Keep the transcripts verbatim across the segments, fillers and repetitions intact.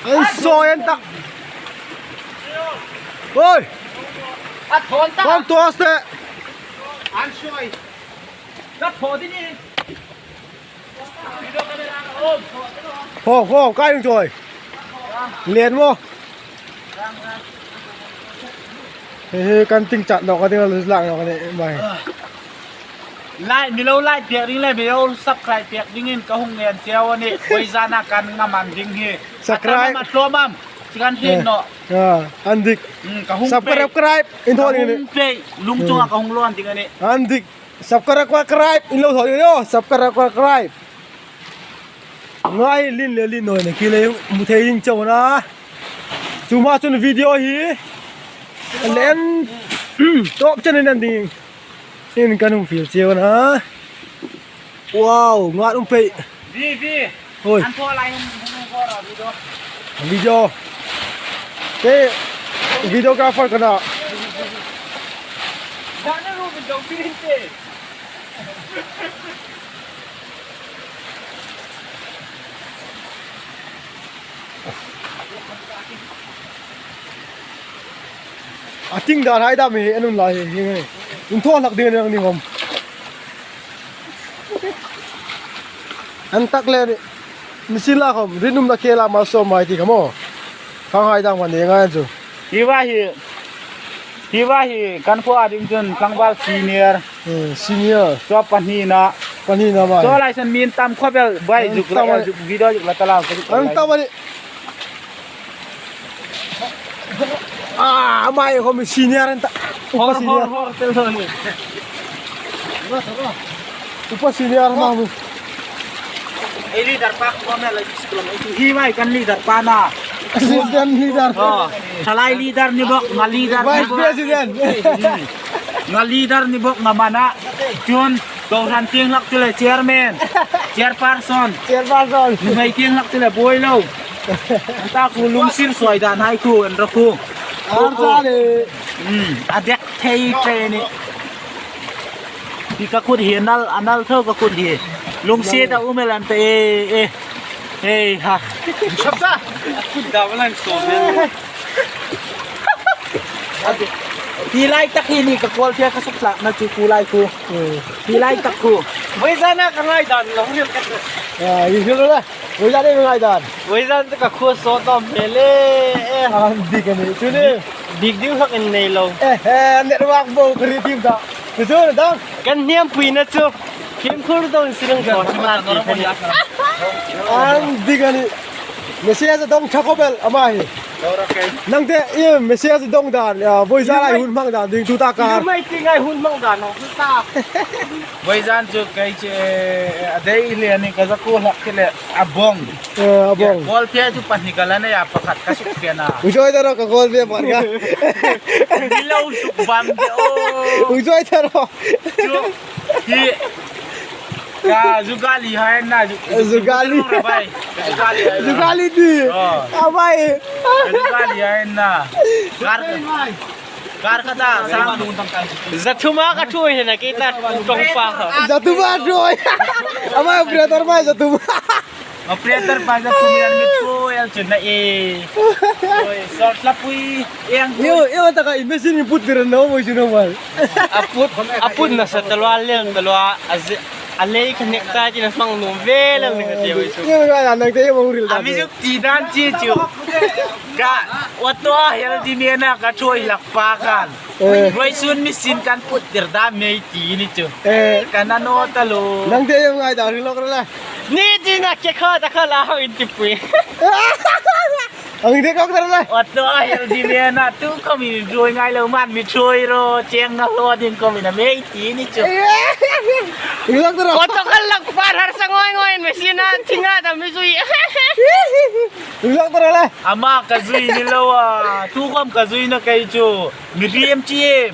An soi an ta. Oi. A thawn ta. Kom tos te. An soi. Ka thaw ding ni. Ho, ho, kai hung choi. Lien maw. He, he, kan ting chat nawk a ding, lak nawk a ding, mai. Like, mi lo like pek ding le, mi lo subscribe pek dingin ka hung ngen cheu a nih. Voizana kan ngam an ding hi. Subscribe. A tam am a tlawm am. Chi kan hriet naw. Ah, an dik. Hmm, ka hung pei. Subscribe. In thaw ding a nih. Ka hung pei. Lungchunga ka hung lawn ding a nih. An dik. Subscribe, subscribe. In lo thaw ding a nih. Subscribe, subscribe. Ngai lien le lien naw ni ki le mu thei ding chau na. Chu ma chun video hi. Len. Top chen in an ding. In kan hung fiel cheu na. Wow, ngat um pei. Vi, vi. Hoi. An thaw lai hung, hung, hung, hung, video. Video. Te videographer ka nih. Dan a room in dong pirin te. A ting dan hai dam hi, an um lai hi, hi, hi. In thaw hlak ding a ni khom. An tak le ni, ni sien la khom, rinumna khela mal sawm mai ti khom. Khang hai dam kan ni ngai chu. Hi va hi, hi va hi, kan khua ding chun tlangval senior. Hmm, senior. Chu pahnina. Pahnina mai. Chu lai san min tam khop el bai. An zuk la tam el ai. Zuk video zuk la ta la. An tam a ni. Ah, mai khom senior an ta. Upa senior. Hor, hor, hor, tel hor ni. Upa senior ma mi. Ei leader pa khom el ai. Hi mai kan leader pa na. Assistant leader. Oh, thalai leader ni bok, nga leader ni bok. Vice president. Hmm. Nga leader ni bok nga mana. Chun, kohran tieng hlak ti le chairman. Chairperson. Chairperson. Nuhmei tieng hlak ti le boi lo. An ta khu lungsiet suoi dan hai khu, an ra khu. Ar sa le. Hmm. A dek thei thei ni. Hi ka kut hi, a nal, a nal tho ka kut hi. Lungsiet a um el an ta e, e. Hei, ha. Chapsa. Kut da walan so. Hi lai tak hi ni ka kol phe ka suk hlak na chu khu lai khu. Hi lai tak khu. Voizana ka ngai dan lo ni ka. Ah, hi hi lo la. Voizan ei ngai dan. Voizan ka khu so to mele. An dik a ni. Chu ni. Dik ding hlak in nei lo. Eh, eh, network bo ka ri tim ta. Chu chu dang. Kan hniempuina chu. Thim khur dong si rong ko ma ti kha ni. An dik a ni. Message dong tha khop el ama hi. Nang te i message dong dan, a, voiza lai hun hmang dan ding tu ta ka. Mai ti ngai hun hmang dan hong ta. Voizan chu kei che, a dei le ni ka za ko hlak ti le a bong. Eh, a bong. Kol phe chu pahni ka la nei a, pakhat ka suk phe na. U joi ta ro ka kol phe pakhat ka. Ni lo suk bam de o. U joi ta ro. Chu hi ka zugali hai na zu-, zugali. Zugali hai na. Zugali di. Oh. A bai. Zugali hai na. Kar, kar ka ta sang. Zathuma ka thu hi na ki ta tong pa. Zathuma thu. A bai operator bai zathuma. Operator pa za kum yan mi thu el chun na e. Oi, sort la pui eng. Yo, yo ta ka invest in put dir no mo chu no mal. A put, a put na sa talwa lem talwa a ze-, a lei ka nek ta ti na hmang nuom ve lem ni ka ti oi chu. Yo, yo, nang te yo mo ril ta. A mi zuk ti dan chi chu. Ka, auto hel di me na ka choi lak pa kan. Eh. Voisun mi sin kan put dir da mei ti ni chu. Eh. Kan a no ta lo. Nang te yo ngai da ri lok la. Ni ti na ke kha ta kha la ho in ti pui. Ang te kok tar la. Auto hel di me na tu ko mi roi ngai lo man mi choi ro cheng na lo ding ko mi na mei ti ni chu. Ri lok tar. Auto kal lak par har sa ngoi ngoi me sin a tinga da mi zui. Ri lok tar la. Ama ka zui ni lo a. Tu kom ka zui na kai chu. Mi riem chiem.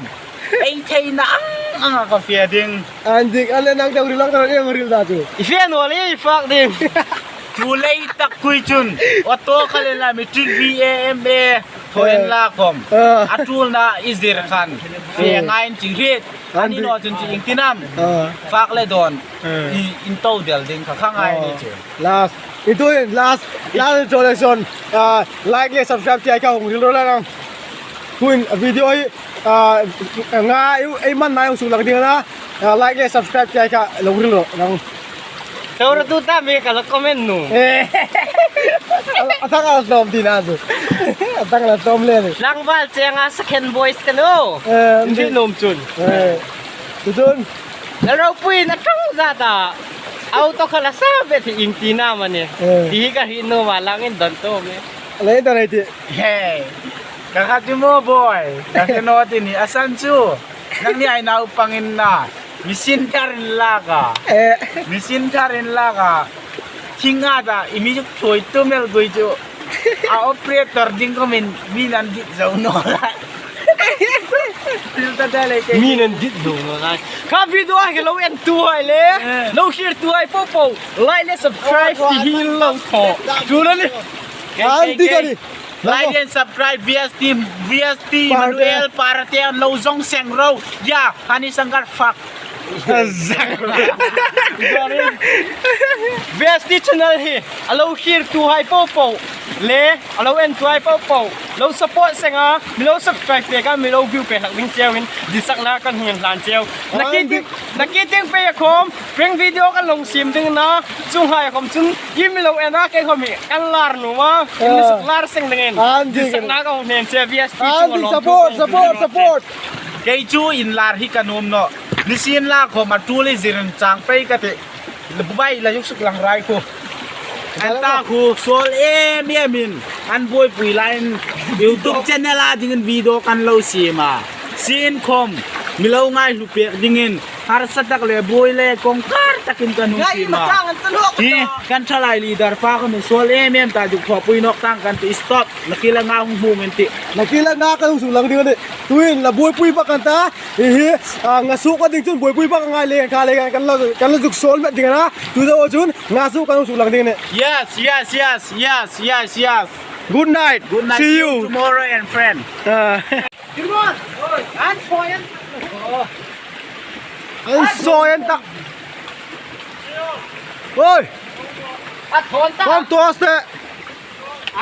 Ei theina ang ang a ka fia ding. An dik, an le nang deu ri lak ta em ri da chu. I fia no le i fak ding. Chu lei tak kui chun. Auto ka le la mi trik V A M A. Thaw inla khom. Eh. A ṭulna i zir khan. Fe ngai in ching hriet. An ni naw chun chu iengtin am. Eh. Fak le dawn. Eh. I, in to del ding kha kha ngai ni chu. Last. I tuhin last. Last introduction. Ah, like le subscribe ti hai kha hung hril ro la nang. Tuhin video hi, ah, nga ei, ei man nai hung suk lang ding a na. Ah, like le subscribe ti hai kha lo hril ro nang. Thaw ra tu ta mi ka la comment nu. Eh. A thang a la tlawm ti na chu. A thang a la tlawm le ni. Tlangval chenga second voice ka nu. Eh, ti nuom chun. Eh. Chu chun. La ropui na thang za ta. Auto kha la sa ve ti iengtin am a ni. Eh. Ti ka hriet nuom a lang in don to mi. Le ta nei ti. Hey. Ka kha ti maw boy. Ka khe naw ti ni a san chu. Nangni ai naupang in na. Machine thar in lak a. Eh. Machine thar in lak a. Thing a ta, i mi chu thui tu mel gui chu. A operator ding ko min, min an dit zo naw lai. Thil ta ta le ke. Min an dit zo naw lai. Kha video a ke lo en tu hai le. Eh. Lo share tu hai po po. Like le subscribe ti hi lo thaw. Tu le ni. An ti ka ni. Like and subscribe V S T, V S T Manuel Parate an lo zong seng ro. Ya, Hani Sangkar fuck. V S T channel hi a lo share tu hai po po. Le, a lo en tu hai po po. Lo support seng a, mi lo subscribe pek a, mi lo view pek hlak ding cheu in, ditsakna kan hung hlan cheu. Na ki ting, na ki ting pei a khom, prank video kan lo siem ding na, chung hai khom chun, i mi lo en a, kei khom hi, kan lar nuom a, in mi suk lar seng ding in. An ding. Ditsakna kan hung hlan cheu, V S T chung a lo support, support, support. Kei chu inlar hi ka nuom naw. Ni sien la khom a ṭul i zir in chang pei ka ti. Bai la yuk suk lang rai khu. An ta khu suol em em in. An buoipui lai in YouTube channel a dingin video kan lo siem a. Sien khom. Mi lo ngaihlu pek dingin. Harsa tak le buoi le kawngkar takin kan hung siem a. Hi, kan thalai leader pa kan suol em em ta duk khawpui nawk tang kan ti stop. Na ki la nga hung hung in ti. Na ki la nga kan hung suk lang ding a ni. Tuhin la buoipui pa kan ta. Hi hi, ah, nga suk a ding chun buoipui pa ka ngai le, ka le, kan la, kan la zuk suol met ding a na. Tu zo chun, nga suk kan suk lang ding a ni. Yes, yes, yes, yes, yes, yes. Good night. Good night. See you tomorrow and friend. Ah. An soi an ta. Oi. Kom tos te.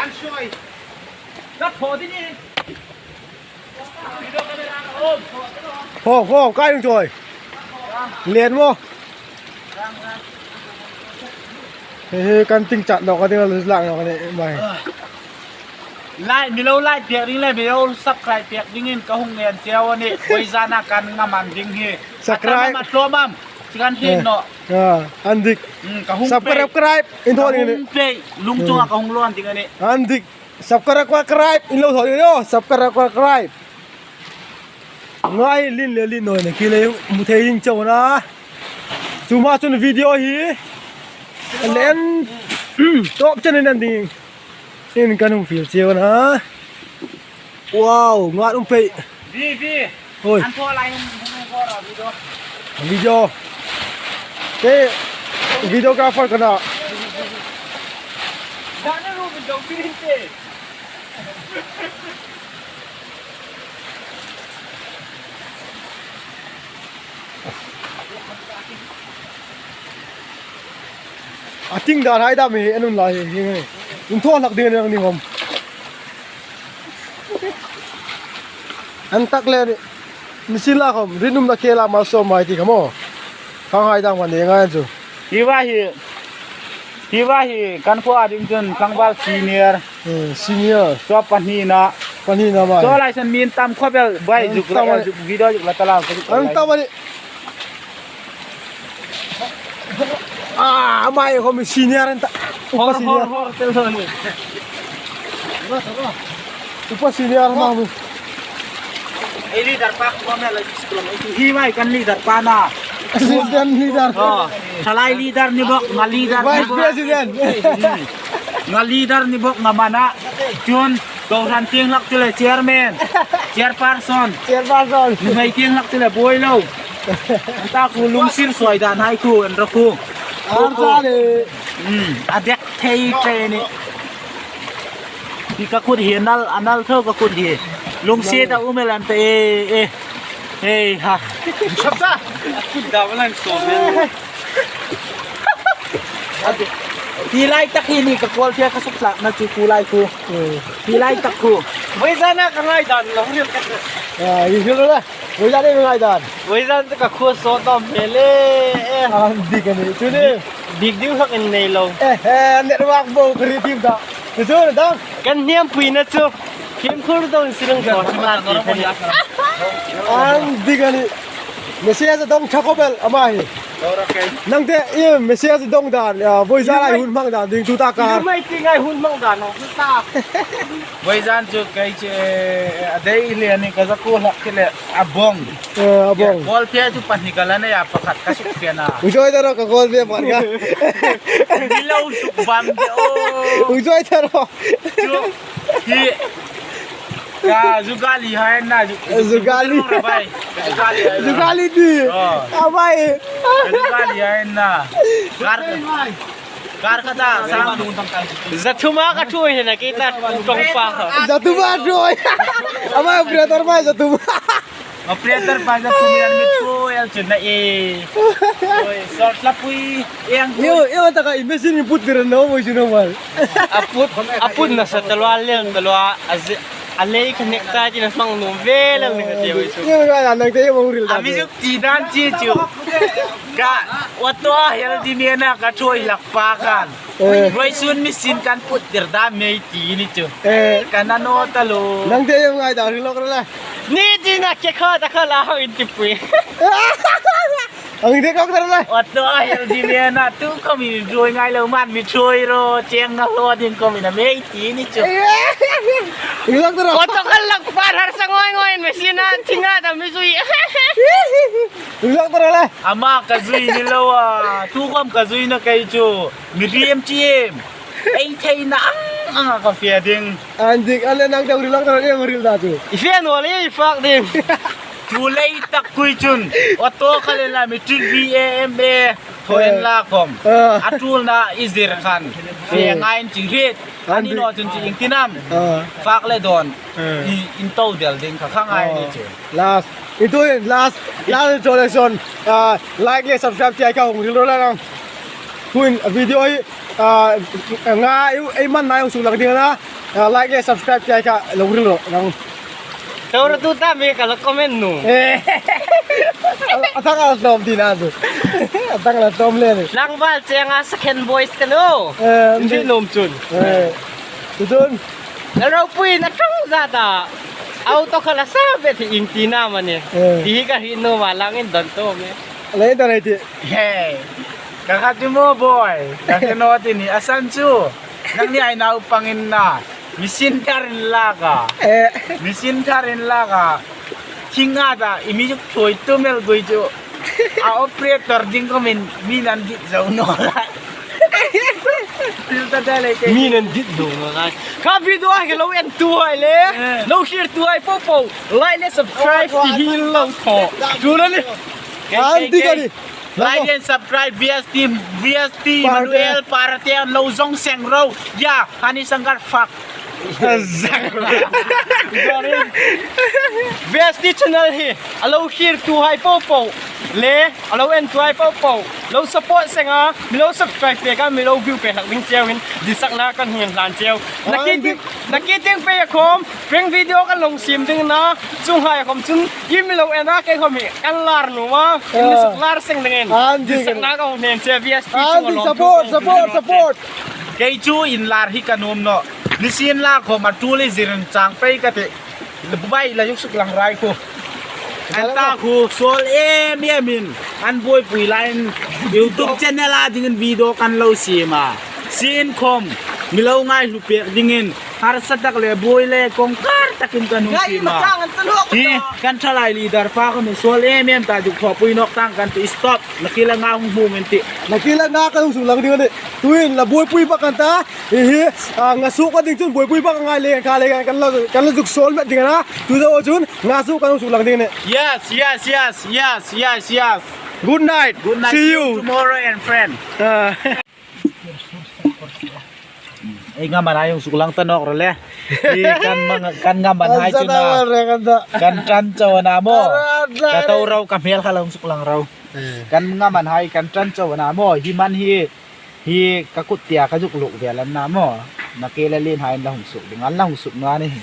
An soi. Ka thaw ding ni. Ho, ho, kai hung choi. Lien maw. He, he, kan ting chat nawk a ding a, lo lang nawk a ni mai. Like, mi lo like pek ding le, mi lo subscribe pek dingin ka hung ngen cheu a ni. Voi zana kan ngam an ding hi. Subscribe. A tam am a tlawm am. Chi kan hriet naw. Ah, an dik. Hmm, ka hung pei. Subscribe. In thaw ding a ni. Ka hung pei. Lung chunga ka hung lawn ding a ni. An dik. Subscribe, subscribe, in lo thaw ding a ni, subscribe, subscribe. Ngai lien le lien naw na ki le hmu thei ding chau a na. Chu ma chun video hi. Len. Top chen in an ding. In kan hung fiel cheu a na. Wow, ngat um pei. Vi, vi. Oi. An thaw lai hin hung ko ra video. Video. Te videographer ka na. Dana ru video pirin te. A ting dan hai dam hi en un lai hi, hi, hi. In thaw hlak ding a ni khom. An tak le ni, ni sien la khom, rinumna ke la mal sawm mai ti khom. Khang hai dam kan ni ngai chu. Hi va hi, hi va hi, kan khua ding chun tlangval senior. Hmm, senior. Saw pahnina. Pahnina mai. Saw lai san min tam khop el bai zuk la, zuk video zuk la ta la, zuk la. An tam a ni. Ah, mai khom senior an ta. Upa senior. Hor, hor, hor, tel hor ni. Upa senior ma bu. Ei leader pa ko me la. Hi mai kan leader pa na. Assistant leader. Oh, thalai leader ni bok, nga leader ni bok. Vice President. Hmm. Nga leader ni bok nga mana. Chun, kohran tieng hlak ti le chairman. Chairperson. Chairperson. Nuhmei tieng hlak ti le buoi lo. An ta khu lungsir suoi dan hai khu, an ra khu. An ta le. Hmm, a dek thei thei ni. Ka kut hi nal, a nal tho ka kut hi. Lungsiet a um el an ta e, e. Ei ha. Sabta. Kut da balan so. Hi lai tak hi ni ka kol pia ka suk tlak na chu ku lai ku. Hi lai tak ku. Vawizana ka ngai dan lo hril ka. Ah, hi hril la. Vawizan ei ngai dan. Vawizan ka khuo so tom hele. Eh. An dik a ni. Chu ni. Dik ding hak in nei lo. Eh, eh, network bo kri tim da. Chu da. Kan hniam pui na chu. Kim khur don sirung ko sa ti thani. An dik a ni. Message dong tha ko bel ama hi. Nang te i message dong dan, ah, vawizan ai hun hmang dan ding tu ta ka. Mai ti ngai hun hmang dan ho ta. Vawizan chu kei chu, eh, a dei le ni ka za ko hlak ki le a bong. Eh, a bong. Kol pia chu pahni ka la nei a pakhat ka suk pia na. U joi da ro ka kol pia pan ka. Ni lo suk bam de o. U joi da ro. Chu. Hi. Ka zugali hai na zu-, zugali. Zugali. Zugali di. Oh. Abai. Zugali hai na. Kar. Kar khata sang. Zathuma ka thui na kita tong pa. Zathuma thui. Ama operator mai zathuma. Operator pa zathuma an mi thui al chun na e. Oi, sort la pui. Eng. Yo, yo ta ka imagine put dir no mo sino mal. A put, a put na sa talwa lel talwa a ze-, a lei ka nek ta ti na hmang nuom ve lel ni ka ti oi su. Yo, yo, nang te mo ril da. A mi zuk ti dan chi chu. Ka, wa to a hel di mi na ka thui hlak pa kan. Eh. Vawisun machine kan put dir da mei ti ni chu. Eh. Ka na no ta lo. Nang te ngai da ri lok la. Ni ti na ke kha ta kha la hang in ti pui. Ang de kok ta la. Wa to a hel di mi na tu ko mi roi ngai lo man mi thui ro cheng na lo ding ko mi na mei ti ni chu. Ri lok ta la. Wa to kha lak pa har sa ngoi ngoi machine a ti nga da mi zui. Ri lok ta la. Ama ka zui ni lo a, tu khom ka zui na kei chu, mi riem chiem. Ei thei na ang, ang ka fia ding. An dik, an le nang deu ri lok ta le, ri lok ta chu. I fia no le, i fak ding. Tu lei tak kui chun, auto ka le la mi tin V A M A, tho en la khom. Eh. A tul na i zir khan. Fia ngai in ching hit. An ni no chun chi ing tinam. Ah. Fak le don. Eh. I in to del ding kha kha ngai ni chu. Last. I tu in last. Last introduction. Ah, like le subscribe ti ai ka hung ril ro la nang. Tuin video hi, ah, nga ei, ei man nai hung suk lang ding na. Ah, like le subscribe ti ai ka lo ril ro nang. Tora tu ta mi ka la comment nu. Eh. A thang a la tom ti na chu. A thang a la tom le ni. Lang bal che nga second voice ka no. Eh, inji nom chun. Eh. Chu chun. Na ropui na tong za ta. Auto kha la sa ve ti ing ti na ma ni. Eh. Ti ka hi no ma lang in don to me. Le da le ti. Hey. Ka kha ti mo boy. Ka ke no ti ni a san chu. Nang ni ai nau pang in na. Machine thar in lak a. Eh. Machine thar in lak a. Thing a da, i mi zuk thui tu mel gui chu. A operator ding ko min, mi nan dit zo no la. Pil ta da le ke. Mi nan dit zo no la. Ka video a ke lo en tu hai le. Eh. Lo share tu hai po po. Like le subscribe ti hi lo tho. Tu lo ni. An ti ka ni. Like and subscribe V S T, V S T Manuel Parate an lo zong seng ro. Ya, Hani Sangkar fuck. V S T channel hi a lo share tu hai po po. Le, a lo en tu hai po po. Lo support seng a, mi lo subscribe pek a, mi lo view pek hlak ding cheu hin, disakna kan hung hlan cheu. Na ki ting, na ki ting pek khom, prank video kan lo siem ding na, chuong hai khom chun, i mi lo en a, kei khom hi, kan lar nuom a, i mi suk lar seng dingin. An ding. Disakna kan hung hlan cheu, V S T an ding, support, support, support. Kei chu inlar hi ka nuom nawh. Nisien la khom a tul i zirin chang pei ka ti. Bai la yuk suk lang rai ko. An ta khu suol em em in. An buoipui lai in YouTube channel a dingin video kan lo siem a. Sien khom. Mi lo ngaihlu pek dingin. Harsa tak le buoi le kawngkhar takin kan hung siem a. Hi kan thalai leader pa kan suol em em ta, zuk thawpui nawk tang kan ti stop. Na ki la nga hung hmung in ti. Na ki la nga kan hung suk lang ding a nih. Tuin la buoipui pa kan ta. Hi hi, ah, nga suk ka ding chun buoipui pa ka ngai le, ka le, kan la, kan la zuk suol met ding a na. Tu zo chun, nga suk kan suk lang ding a nih. Yes, yes, yes, yes, yes, yes. Good night. Good night. See you tomorrow and friend. Ah. Ei ngam an hai hung suklang ta nawk ro le. Hi kan mang, kan ngam an hai chu na. Kan ṭan chau a na maw. Ka to ro, ka hmel kha la hung suklang ro. Kan ngam an hai kan ṭan chau a na maw. Hi man hi, hi ka kut tia ka zuk luk vel an na maw. Na ke la lien hai la hung suk ding an la hung suk naw ni hi.